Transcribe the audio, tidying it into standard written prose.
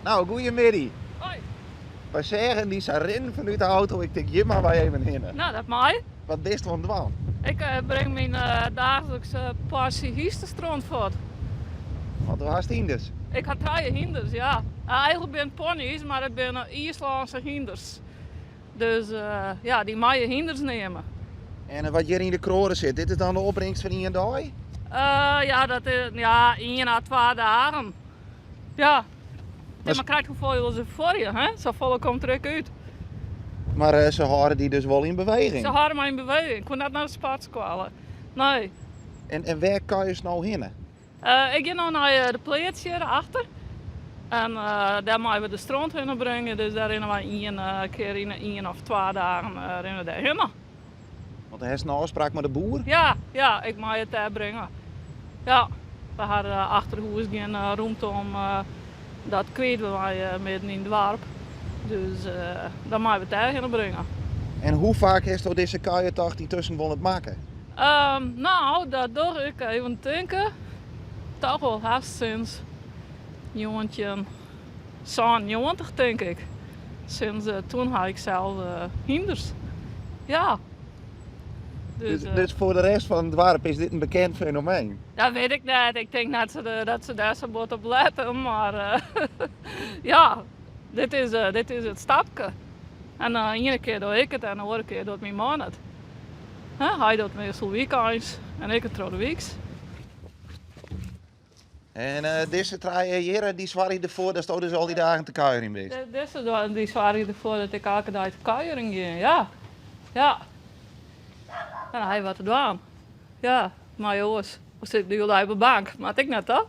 Nou, goeiemiddei. Hoi. Wy seagen dy sa rinnen fanút de auto. Ik tink, hjir moatte wy even hinne. Nou, dat mei. Wat bist oan it dwaan? Ik bring myn daaglikse porsje hynstestront fuort. Want do hast hynders? Ik ha trije hynders, ja. Eigenlik binne it pony's, mar it binne IIslânske hynders. Dus ja, dy meie hynders neame. En wat hjir yn de kroade sit, dit is dan de opbringst fan ien dei? Ja, dat is, ja, ien à twa dagen. Ja. Mar Mar krekt hoefolle se fuorje, hè? Safolle komt der ek út. Mar se hâlde dy dus wol yn beweging? Se hâlde my yn beweging. Ik hoech net nei de sportskoalle. Nee. En wêr kuierst no hinne? Ik gean no nei de pleats hjir achter. En dêr meie we de stront hinne bringe. Dus dêr rinne wy ien kear yn 'e ien of twa dagen rinne we dêr hinne. Want do hast in ôfspraak mei de boer? Ja, ja, ik mei it dêr bringe. Ja, we ha achter hûs gjin rûmte om dat kwyt. We wenje midden yn it doarp. Dus dan meie we it dêr hinne bringe. En hoe faak hasto dizze kuiertocht yntusken wol net makke? No, dat doch ik, even tinke, toch wol hast sinds 1997 tink ik. Sinds toen ha ik sels hynders. Ja. Dus, dus foar de rest fan it doarp is dit in bekend fenomeen? Dat wit ik net. Ik tink net dat se dêr sa bot op lette, mar ja, dit is it stapke. En de iene kear doch ik it en de oare kear docht myn man it. Hy docht meastal wykeins en ik it troch de wyks. En dizze trije hjirre, dy soargje derfoar datsto dus al dy dagen te kuierjen bist? Dizze dy soargje derfoar dat ik elke dei te kuierjen gean, ja. Ja. En dan ha je wat te dwaan. Ja, mei oars sit ik de hiele dei op de bank. Moat ek net, toch?